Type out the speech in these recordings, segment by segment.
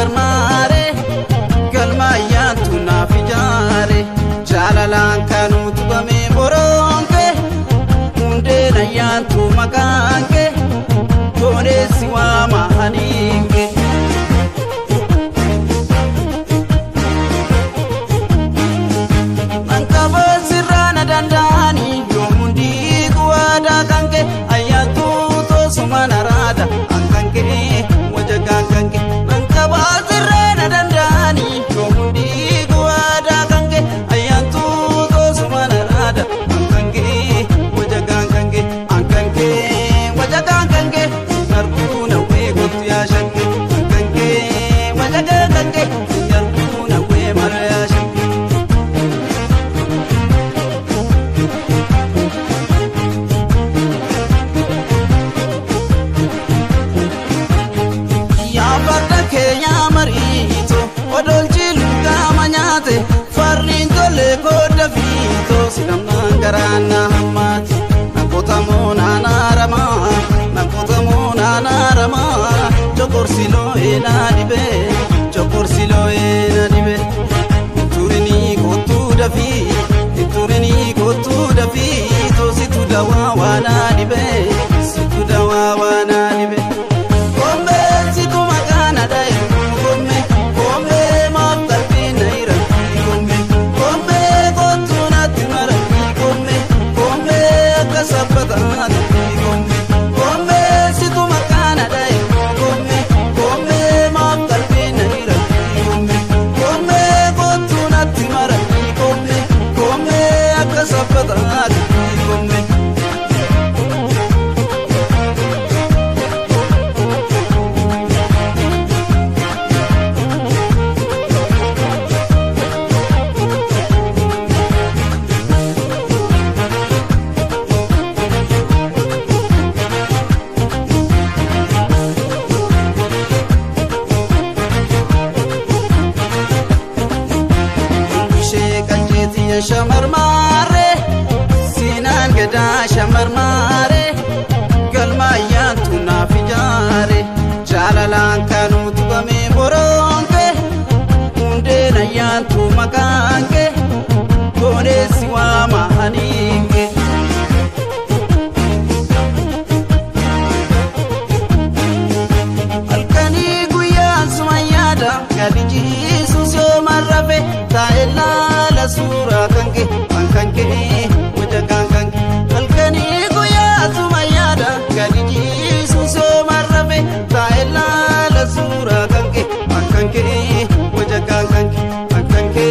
shamarmaare galma ayyaantu naaf ijaare jaalalaan kan utubame boroonke hundeen ayyaantu maqaanke gooneessi waama haniinke. Shamarmaare sinaan gadaa shamarmaare galma ayyaantu naaf ijaare jaalalaan kan utubame boroonke hundeen ayyaantu maqaanke gooneessi waama haniinke. Halkanii guyyaan suma yaada gadi jiisus yoo marrafe taa'e laala suuraa kanke waan kanke wajagaan kanke. Halkanii guyyaa suma yaada gadi jiisus yoo marrafe taa'e laala suuraa kanke waan kanke wajagaan kanke waan kanke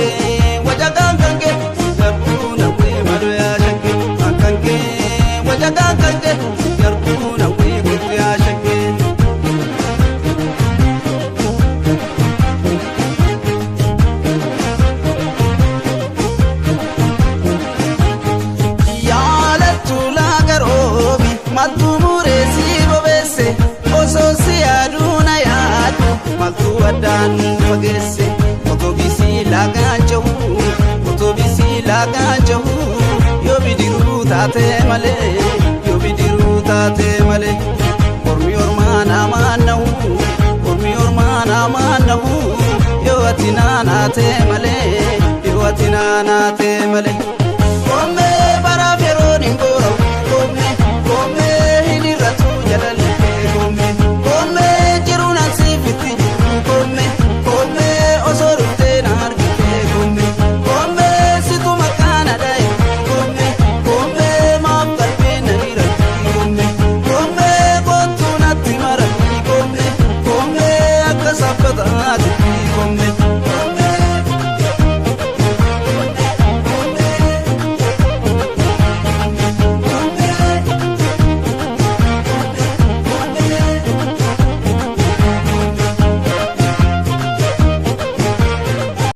wajagaan kanke yarbuu nawwee maluyaa shanke waan kanke wajagaan kanke yarbuu nawwee guddiyaa shanke. Addaan fageesse otobisii laagaan jahu otobisii laagaan jahu yoo bidiruu taate malee yoo bidiruu taate malee ormi ormaa namaan nahu ormi ormaa namaan nahu yoo ati naanaate malee yoo ati naanaate malee. Koomee baraaf yeroon hin boora'u koomee koomee hin irratu jalalee koomee koomee jiruun ansiifitti. Koome koome osoo dhuftee na argite koome koome situ maqaan adaaye koome koome maaf qalbii na hiratti koome koome kootu natti maratti koome koome akka saffataati koome.